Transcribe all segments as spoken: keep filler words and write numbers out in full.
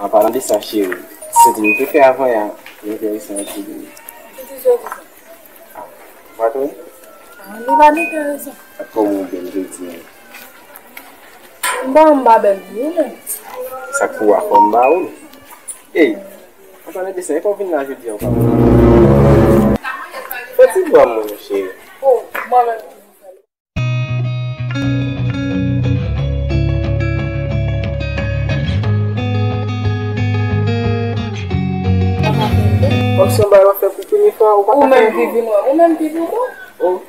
An palan de sa, cheri, se di m te fè avan yè a, li enteresan anpil wi. Ou te jodi sa? Ou pa twouve? Ah, li pa enteresan. Kòman ou bèl jodi a? M pa, m pa bèl pou ou menm. Sa k pou w a fò m ba ou l. Ey, an palan de sa, e pa w vin la jodi a, ou pa. Fè ti bwa mwen, cheri. Oh, mwen menm. Kòmsi yon bagay w ap fè pou premye fwa, ou pa ka fè. Ou menm ki vin wè, ou menm ki vin wè. Oh,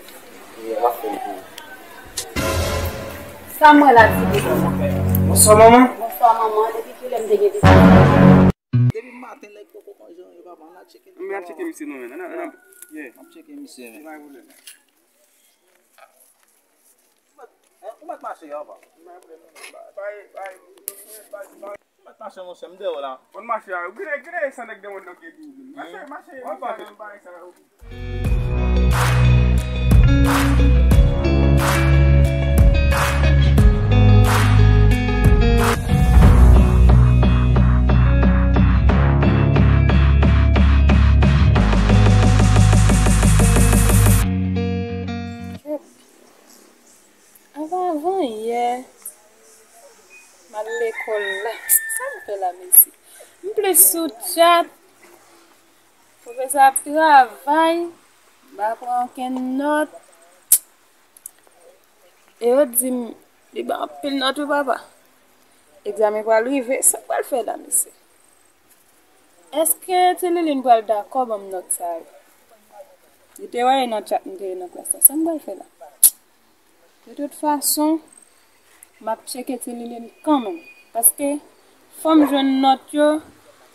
yeah, w ap fè l pou ou. Sa m wè la, ti bebe. Bonswa, manman. Bonswa, manman. Depi kilè m te gen vizit? Depi maten, nèg poko manje anyen, papa. N a tcheke. Men al tcheke misye non, men. Ann, ann, ann. Yeah. N ap tcheke misye, men. Pa gen pwoblèm. Ou mèt, ou mèt mache, papa. Ou mèt mache, monchè, m deyò la. Konn mache a, gade, gade sa nèg nan mond nan ki di. Mache, mache, mache, mache. Avan, avan yè, m al lekòl la. Sa m fè la, mesye? M plis sou tchat. Pwofesè ap travay, m pa pran okenn nòt. E yo di m, li ba anpil nòt wi, papa. Egzamen pral rive, sa m pral fè la, mesye? Èske Ti Liline pral dakò ban m nòt sa yo? Li te wè e nan tchat m te ye nan klas la, sa m pral fè la? De tout fason, m ap tcheke Ti Liline kanmenm, paske fò m jwenn nòt yo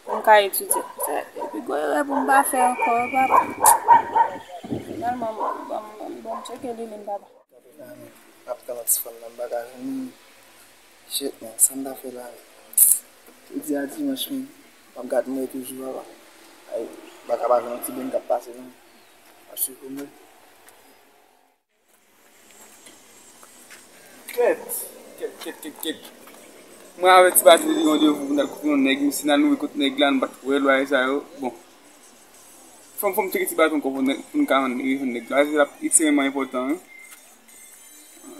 pou m ka etidye. Se pi gwo erè pou m pa fè ankò, papa. Finalman, bon, bon, bon, bon, tcheke Liline, papa. N ap tann ti fann nan, m pa ka jwenn li. Shit, man, sa m ta fè la? Jodi a dimanch, man, m ap gad mwen toujou, papa. Ay, m pa ka pa jwenn yon ti bèn k ap pase, non. Ap swiv pou mwen. Kèt, kèt, kèt, kèt, kèt. Mwen avèk ti patwon li gen randevou pou n al kote yon nèg, misye n al loure kot nèg la, n pa t wè l, bagay sa yo. Bon. Fò m, fò m tcheke ti patwon ankò pou n, pou n ka rejwenn nèg la. L ap ekstrèmman enpòtan, wi.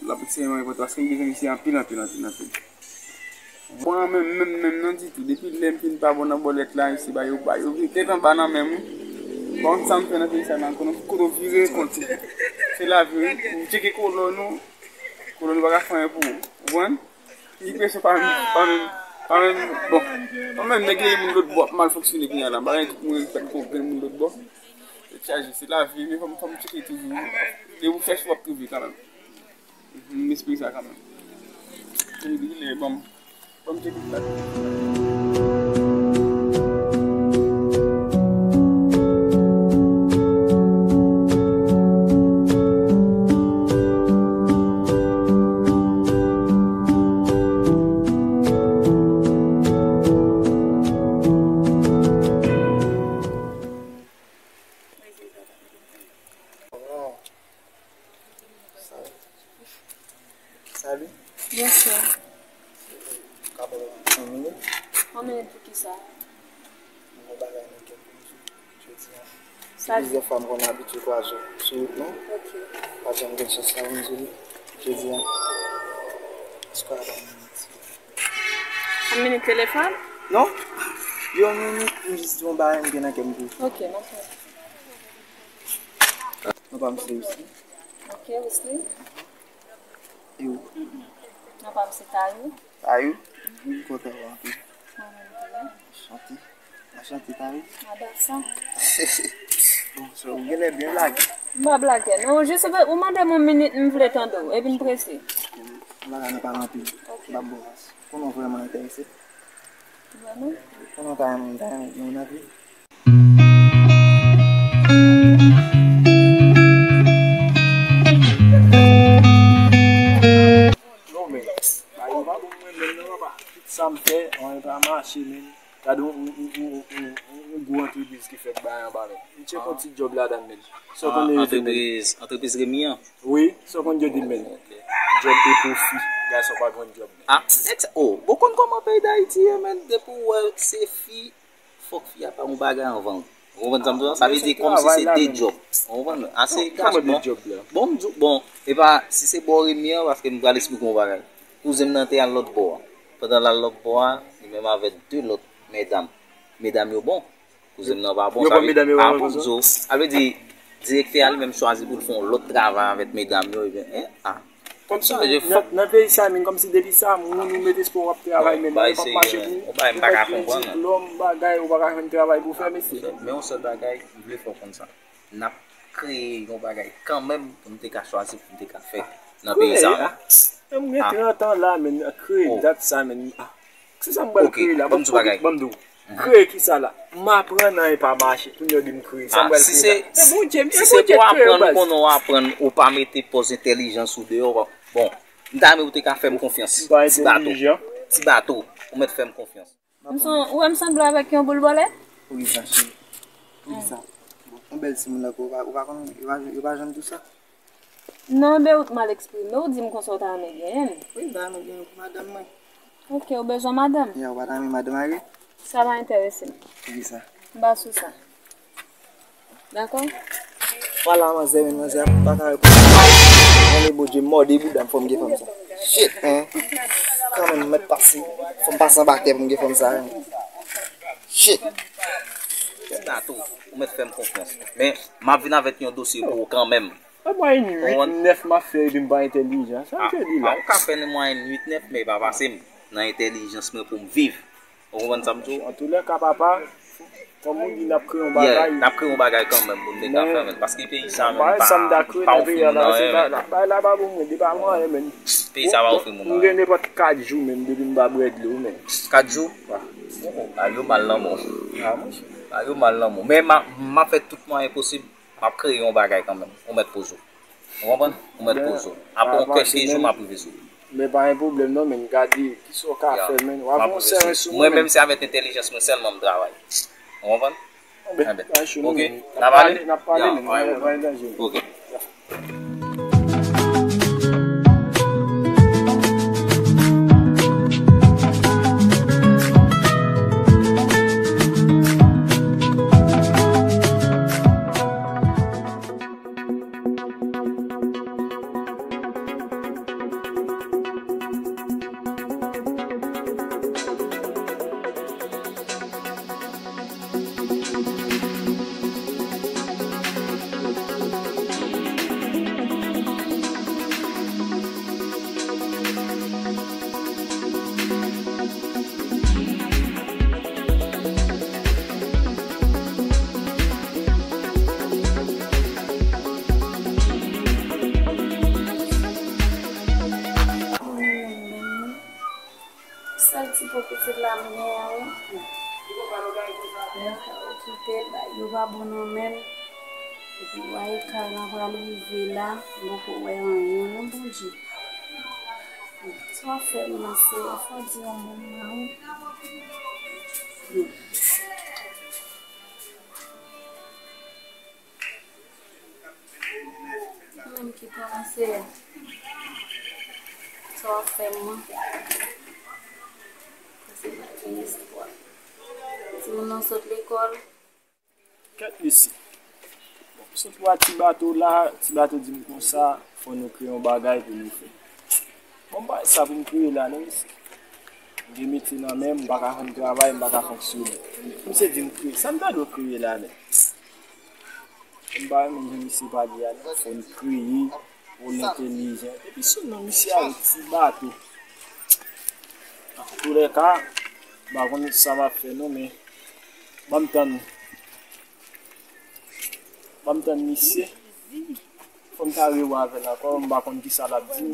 L ap ekstrèmman enpòtan paske m bezwen misye anpil, anpil, anpil, anpil. Mwen menm, menm, menm non ditou. Depi lè m fin pa bon nan bòlèt la, mesye, ba yo, ba yo tèt anba nan men m, wi. Bon, sa m fè nan peyi sa, nan konnen kote w vire kont ou. Se lavi, wi. Ou tcheke kolòn ou, kolòn ou pa ka fè anyen pou ou. Ou konprann? Li presyon pa menm, pa menm, pa menm, bon. Bon, menm nèg gen moun lòt bò ap mal fonksyone kounye a la. M pa gen tout moun respè pou gen moun lòt bò. Tèt chaje, se lavi, men fò m, fò m tcheke toujou. Depi w chèche, w ap twouve kanmenm. M espere sa kanmenm. Epi, lè, ban m, ban m tcheke sa. Salut. Bonswa. Ka ba w yon minit? Yon minit pou ki sa? Yon bagay nan kè m pou m di w jodi a. Sa di? Plizyè fwa m konn abitye kwaze w sou wout lan. Ok. Pa janm gen chans la pou m di w li jodi a. Èske w ka ba m yon minit? Yon minit telefòn? Non. Yon minit pou m jis di w yon bagay m gen nan kè m pou w. Ok, m ap fè. Non pa m se Wisly. Ok, Wisly. E ou? Non pa m se Tayou. Tayou? M kontan wè w anpil. Mwen menm tou. Chante. Mwen chante Tayou. Mwen danse. Bon, so, ou genlè byen blagè. M pa blagè. Non, jis ou mande m yon minit, m vle tande w, epi m prese. M pa ka nan pale anpil. Ok. M pa bon. Konnen w vrèman enterese. Vrèman? Konnen w ta renmen, ta renmen gen yon avi. Non, men, bagay yo pa bon pou mwen menm non, papa. Tout sa m fè, anyen pa mache, men. Gade yon, yon, yon gwo antrepriz ki fèk bay anba men. M tcheke yon ti djòb ladan l, men. Sa w konn yo di men. Antrepriz, antrepriz Remi an? Wi, sa w konn yo di men. Ok. Djòb e pwofi. Gason pa jwenn djòb, men. Ah, ex-, oh, bon, konn kòman peyi Dayiti ye, men, depi w wè se fi, fòk fi a pa yon bagay anvan. Ou konprann sa m di w? Sa vle di kòmsi se de djòb. Ou konprann? Ase kas, bon. Bon, m di w, bon, e pa, si se bò Remi an, paske m pral esplike w yon bagay. Kouzen m nan te al lòt bò a. Pandan l al lòt bò a, li menm avèk de lòt medam. Medam yo bon. Kouzen m nan pa bon, sa vle di, pa bon, m di w. Sa vle di, direktè a li menm chwazi pou l fè yon lòt travay avèk medam yo, ebyen, en, ah. Kòmsi nan, nan peyi sa, men kòmsi depi sa, moun ou met espwa w ap travay, men bagay p ap mache pou ou. Ou pa ka jwenn diplòm, bagay, ou pa ka jwenn travay pou fè, mesye. Men yon sèl bagay, m vle fè w konn sa. N ap kreye yon bagay kanmenm pou n te ka chwazi, pou n te ka fè nan peyi sa, non? Men m gen trant an la, men kreye dat sa, men. Se sa m pral kreye la. Ban m di w, kreye kisa la? M aprann, anyen pa mache. Kounye a w di m kreye. Sa m pral kreye la? E Bondye, e Bondye k kreye w, baz. Si se pou aprann, ou konnen w aprann, ou pa mete pòz entèlijans ou deyò, bon, m ta renmen ou te ka fè m konfyans. Ti bato. Ti bato. Ou mèt fè m konfyans. M son, ou wè m sanble avèk yon boul bòlè? Poukisa, cheri? Poukisa? Bon, yon bèl timoun ankò, ou pa, ou pa konnen, yo pa, yo pa janm di w sa? Non, men ou t mal eksprime w, di m konsa w ta renmen genyen m. Wi, m ta renmen genyen w pou madanm mwen. Ok, ou bezwen madanm? Ya, ou pa ta renmen madanm Ayri? Sa pa enterese m. Poukisa? M pa sou sa. Dakò? Pale a manzè, men manzè a pa ka reponn. Mwen, Bondye mòde bouda m, fò m gen fanm sa. Shit, man. Kanmenm, m mèt pase, fò m pase anba tè pou m gen fanm sa, man. Shit. Ti bato, ou mèt fè m konfyans. Men, m ap vin avèk yon dosye pou ou kanmenm. Mwayenn uit, nèf m ap fè epi m pa entèlijan. Sa m te di la? Ou ka fè nan mwayenn uit, nèf, men pa pase m nan entèlijans mwen pou m viv. Ou konprann sa m di w? Antoulèka, papa, kòm ou di, n ap kreye yon bagay. Yeah, n ap kreye yon bagay kanmenm pou n te ka fè, men. Paske peyi sa, men, pa ofri moun anyen, men. Bagay la pa pou mwen, li pa mwayen, men. Peyi sa pa ofri moun anyen. M gen nenpòt kat jou, men, depi m pa bwè dlo, men. Kat jou? Bagay yo mal nan men w. Bagay yo mal nan men w. Men m ap, m ap fè tout mwayen posib. M ap kreye yon bagay kanmenm. Ou mèt poze w. Ou konprann? Ou mèt poze w. Apre yon kèk jou, m ap rive sou ou. Men pa gen pwoblèm non, men gade kisa w ka fè, men. W ap fè yon sèren sou mwen, men. Mwen menm, se avèk entèlijans mwen sèlman m travay. Ou konprann? Enben, ok. N ap pale? N ap pale, men. Pa gen danje. Ok. Sèl ti po pitit la m gen an wi. Lè w pa okipe l, bagay yo pa bon nan men l. Epi w wè kay la pral rive la, m poko wè anyen non, Bondye. Sa w ap fè m nan, Seyè, fò w di yon mo m nan wi. Ou menm ki pran mwen, Seyè. Sa w ap fè m nan? Paske m pa gen espwa. Timoun nan sot lekòl. Kèt mesye. Bon, m sot wè ti bato la, ti bato di m konsa, fò nou kreye yon bagay pou nou fè. Bon, m pa wè sa pou m kreye la, non, mesye. M gen metye nan men m, m pa ka jwenn travay, m pa ka fonksyone. Misye di m kreye. Sa m ta dwe kreye la, menm? M pa renmen jan misye pale a, non. Fò n kreye pou l entèlijan. Epi sou non misye a, wi, ti bato. Antoulèka, m pa konn sa m ap fè, non, men ban m tann. Ban m tann misye. Fò m ta rewè avè l ankò, m pa konn kisa l ap di m.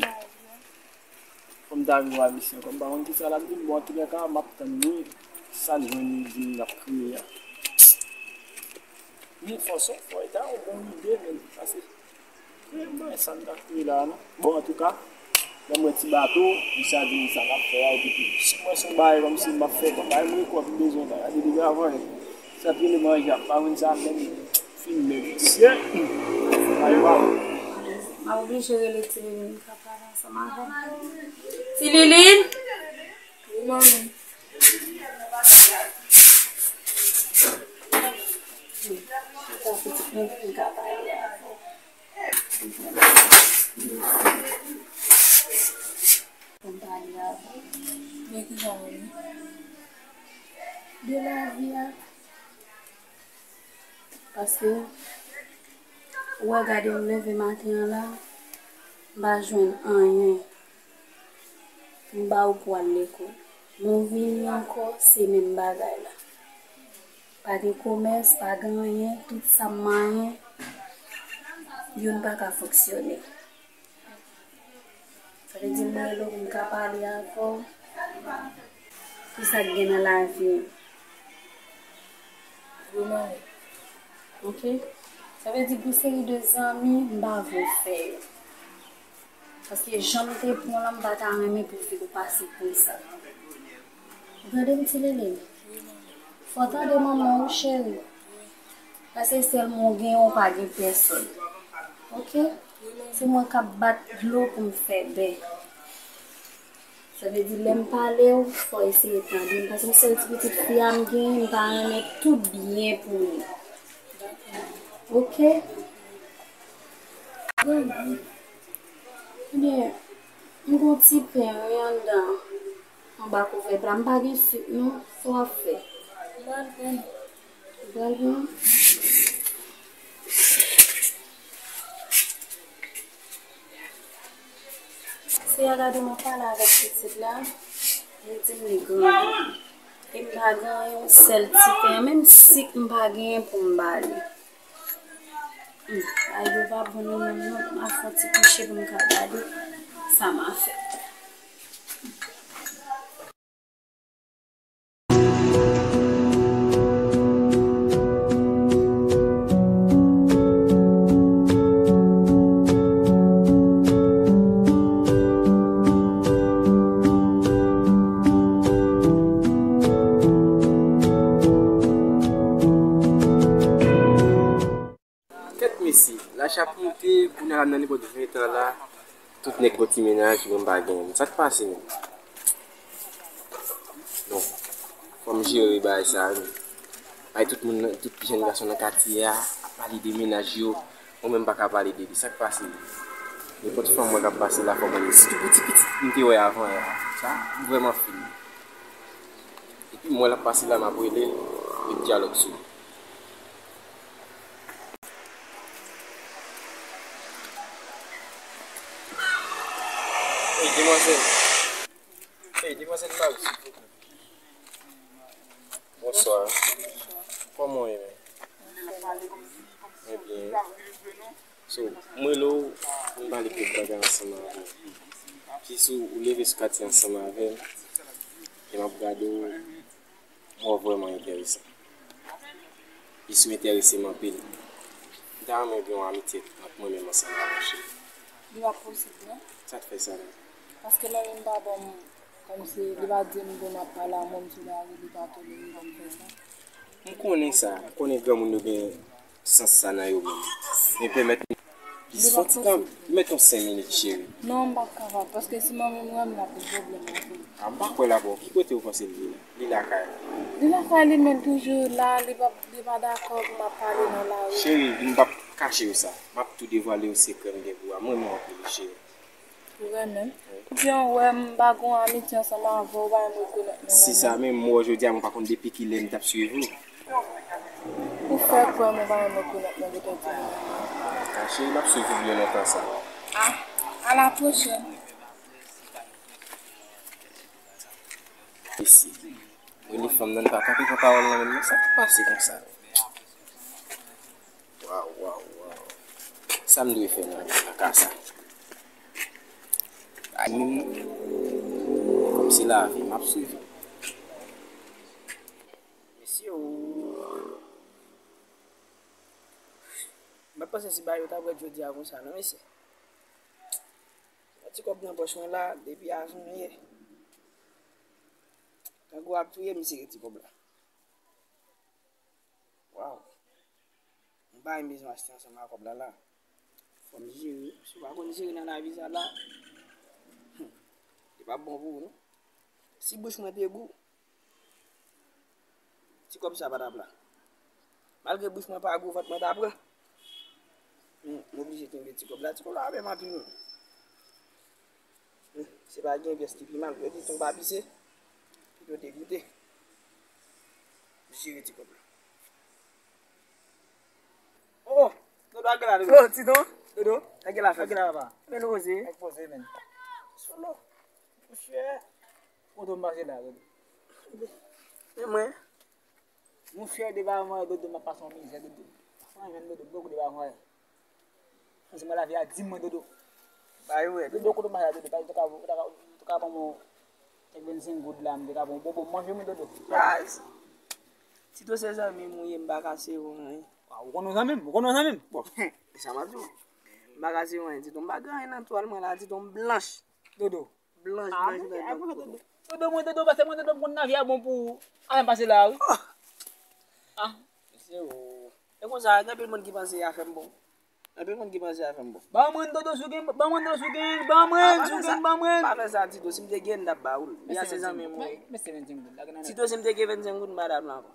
Fò m ta rewè misye ankò, m pa konn kisa l ap di m. Bon, antoulèka, m ap tann li. Sa l jwenn li di m l ap kreye a. Men fò se, fò e ta yon bon ide, men, paske, men, men, sa m ta kreye la, non. Bon, antouka, lè m wè ti bato, misye a di m sa l ap fè a, epi tou, si mwen se yon bagay kòmsi m ap fè, kòm bagay mwen kwè m bezwen ta gade depi avan, sa t rele manje a, m pa konn sa menm, fin nèg, visye, ay, waw. Oblije rele Ti Lilin, m ka pale ansanm avè l. Ti Lilin! Wi, manmi. Chita, pitit mwen, m ka pale avè w. Pou m pale avè w. De ki jan ou ye? De lavi a. Paske, ou wè, gade m leve maten an la, m pa jwenn anyen. M ba ou pou al lekòl. Men w vini ankò, se menm bagay la. Pa gen komès, pa gen anyen, tout sa m manyen, youn pa ka fonksyone. Sa vle di m rele w pou m ka pale avè w. Kisa k gen nan lavi m? Wi, manmi. Ok. Sa vle di gon seri de zanmi, m pa vle w fè yo. Paske jan m te pran w lan, m pa ta renmen pou fi w pase konsa. Ou tande m, Ti Lilin? Fò w tande manman w, cheri. Paske sèlman w genyen, w pa gen pèsòn. Ok? Se mwen k ap bat dlo pou m fè bè. Sa vle di, lè m pale w, fò w eseye tande m. Paske yon sèl ti pitit fi a m genyen, m ta renmen tout byen pou li. Ok? Ebyen, m gon ti pen wi anndan. Anba kouvèt la, m pa gen sik non. Sa w ap fè? M pral pran. Ou pral pran? Se a gade m ap pale avèk pitit la, li di m li grangou. E m pa gen yon sèl ti pen, menm sik m pa genyen pou m ba li. Hmm, bagay yo pa bon nan menm non, m a fè yon ti kouche pou m ka gade sa m a fè. Kèt mesye, laj ap moute, kounye a la m nan nenpòt ven tan la, tout nèg gon ti mennaj, mwen m pa gen. Sa k pase menm? Non, fò m jere bagay sa wi. Ay, tout moun nan, tout jèn gason nan katye a ap pale de mennaj yo, mwen menm m pa ka pale de li. Sa k pase? Nenpòt fanm mwen k ap pase la, fò m rele. Sitou pou ti pitit m te wè avan yè a. Sa, m vrèman fini. Epi m wè l ap pase la, m ap rele l, met dyalòg sou li. Ey, demwazèl. Ey, demwazèl Marie, silvouplè. Bonswa. Kòman w ye, menm? Mwen byen. So, mwen rele w pou m pale kèk bagay ansanm avè w. Ki si w leve sou katye ansanm avè m, e m ap gade w, mwen vrèman enterese. Li sou enterese m anpil. M ta renmen gen yon amitye ant mwen menm ansanm avè w, cheri. Li p ap posib, non. Sa k fè sa menm? Paske manmi m pa ban m, kòmsi li pa di m pou m ap pale a moun sou lari, li pa tolere pou m fè sa. M konnen sa, m konnen granmoun yo gen sans sa nan yo menm. Men pèmèt m plis fon ti tan, pèmèt yon senk minit, cheri. Non, m p ap kapab, paske si manmi m wè m, l ap gen pwoblèm avè m. A, m pa kwè l avè w. Ki kote w panse l ye la? Li lakay li? Li lakay li, men l toujou la, li p ap, li pa dakò pou m ap pale nan lari. Cheri, m p ap kache w sa. M ap tou devwale w sekrè m gen pou w a. M renmen w anpil, cheri. Ou renmen m? Ebyen, w wè m pa gon amitye ansanm avè w, ou pa menm rekonèt mwen. Se sa menm, m wè w jodi a, mwen pa konn depi kilè m t ap swiv ou. Ou fè kwè m ou pa menm rekonèt mwen, petèt ou renmen mwen. A, cheri, m ap swiv ou byen lontan sa. A, a la pwochèn. Mesi. Mwen li fanm nan, li pa kanpe pran pawòl nan menm non. Sa k pase konsa? Waw, waw, waw. Sa m dwe fè nan, nan ka sa? Ay, menm, kòm se lavi m ap swiv. Mesye, o. M pa t panse si bagay yo t ap rèd jodi a konsa, non, mesye. Yon ti kòb nan pòch mwen la, depi avan yè. Kangou ap touye m si gen ti kòb la. Waw. M pa gen bezwen achte ansanm ak kòb la la. Kòm jere, si w pa konn jere nan lavi sa la, hmm, li p ap bon pou ou, non. Si bouch mwen te gou, ti kòb sa pa t ap la. Malgre bouch mwen pa gou, vant mwen ta pran. Men, m oblije kenbe ti kòb la. Ti kòb la pa menm anpil, non. Men, se pa gen pyès ki pi mal. Yo di tonba pise, pito degoute. Jere ti kòb la. Oh, oh, Dodo, a gen la, Dodo. Oh, Titon. Dodo, a gen la, a gen la, papa. Men nou poze. Nèg poze, men. Solo. Monchè. Kote w mache la, Dodo? Men mwen. Monchè, devan mwen, Dodo, m ap pase yon mizè, Dodo. Mwen menm, Dodo, m poko devan mwen. Paske mwen lavi a di mwen, Dodo. Ba yo wè, Dodo, kote w mache la, Dodo? Ou ta ka, ou ta ka, ou ta ka ban mwen kèk vennsenk goud la, m te ka pran yon bonbon manje mwen, Dodo. Baz. Tito se zanmi m ou ye, m pa ka sere w anyen. Wa, ou konnen w zanmi m, ou konnen w zanmi m. Bon, e sa m ap di w. M pa ka sere w anyen, Tito. M pa gen anyen nan twal mwen la, Tito, m blanch. Dodo. Blanch, ah, blanch, blanch, blanch. Dodo, mwen, Dodo, pase mwen, Dodo, m konn lavi a bon pou ou. Anyen pase la, wi. Oh. Ah, mesye, oh. E konsa, gen anpil moun ki panse afè m bon. Anpil moun ki panse afè m bon. Ban mwen, Dodo, si w gen, ban mwen, Dodo, si w gen, ban mwen, si w gen, ban mwen. Pa fè sa, Tito, si m te gen, m t ap ba ou l. Li a se zanmi m, wi. Tito, si m te gen vennsenk goud, m pa t ap la ankò.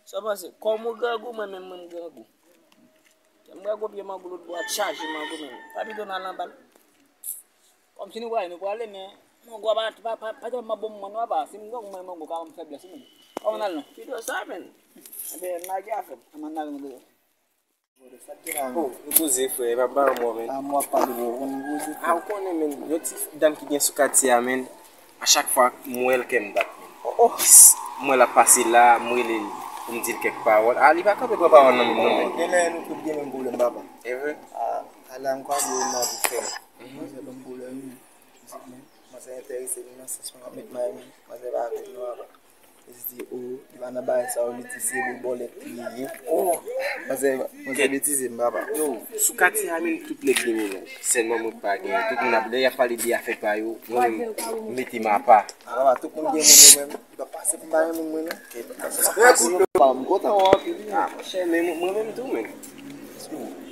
Sa w panse? Kòm ou grangou, mwen menm, mwen, m grangou. Kè m grangou, pye mango lòt bò a chaje mango, men pa pito n al anba l. Kòmsi nou prale, nou prale, men mango a pa, pa, pa, pa tèlman bon pou mwen, non, papa. Si m grangou, mwen, mango ka ban m fèblès, wi, men. Kòman n al, non? Pito sa, men. Ebyen, n lage afè m. Ann al, non, Dodo. Oh, nou poze, frè, e pa ba mò, men. A mò ap pale, bro, konn poze. A, ou konnen, men, yon ti dam ki gen sou katye a, men. A chak fwa m wè l, kè m bat, men. Oh, oh. M wè l ap pase la, m rele l pou m di l kèk pawòl. A, li pa kanpe pran pawòl nan menm non, men. Genlè nou tout gen menm pwoblèm, papa. E vre? A, ala m kwaze yon nèg pou fè. Manzè ban m pwoblèm, wi. Manzè enterese m nan sans mwen ap met may mwen. Manzè pa avè m non, papa. Li di, o, li pa nan bagay sa yo, li di se bòlèt li ye. Oh. Manzè, manzè betize m, papa. Yo, sou katye a, menm tout nèg gen mennaj. Sèlman mwen pa gen. Tout moun ap, lè y ap pale de afè pa yo, mwen menm, m mete m apa. A, papa, tout moun gen moun yo menm. Li pa pase pou m pa gen moun mwen, non. Papa, m kontan wè w anpil, wi. A, monchè, men mwen menm tou, men.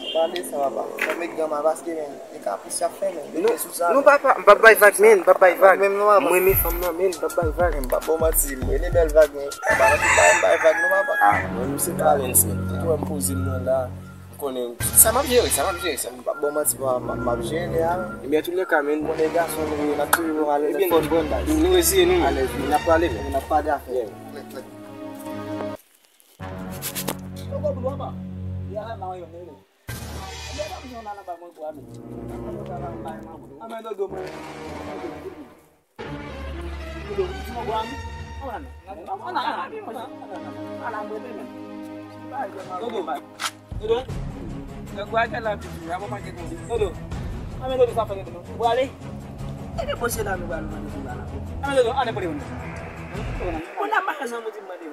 Pale sa, papa. Fè m met granma paske, men, e kapris y ap fè, men. Non, non, papa, m p ap bay vag, men, m p ap bay vag. Menm non, papa. M renmen fanm nan, men, m p ap bay vag. Men, m p ap ba w manti, m renmen bèl vag, men. Papa, nan tout bagay, m bay vag, non, papa. A, mwen, m se Valens, men. Tout wè m poze m nan la, m konnen. Sa m ap jere, sa m ap jere, sa. M p ap ba w manti, papa, m ap, m ap jere, a. Ebyen, antoulèka, men. M konnen gason nou ye, n ap toujou alèz, fò n pran baz. Nou reziye nou, men. Alèz, men. N ap pale, men. N ap pale afè. Yeah. Klèk, klèk. Yo gwo boul wapa. Ya la ma yo nele. Yo pa bezwen nan nan pa mwen kwa men. Anmen Dodo mwen. Dodo, ti mwen kwa men. Anmen. Anmen. Anmen. Anmen. Anmen. Dodo. Dodo. Nèg wa gen la piti, ya bon manke konsa. Dodo. Anmen Dodo sa fè Dodo. Ou ale. E de pose la nou ba nou mande pou la. Anmen Dodo, ale pou li. Ou nan pa zanmi di mande.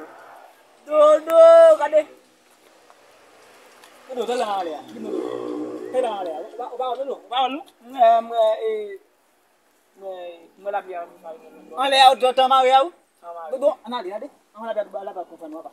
Dodo, gade. Dodo, tèl la anlè a. Tèl la anlè a. Ou pa, ou pa wè Dodo, ou pa wè nou? Mwen, mwen, e, mwen, mwen lapli a. Anlè a, ou tan mare a ou? Dodo, ann ale, gade. Ann ale, lapli a konprann nou apa.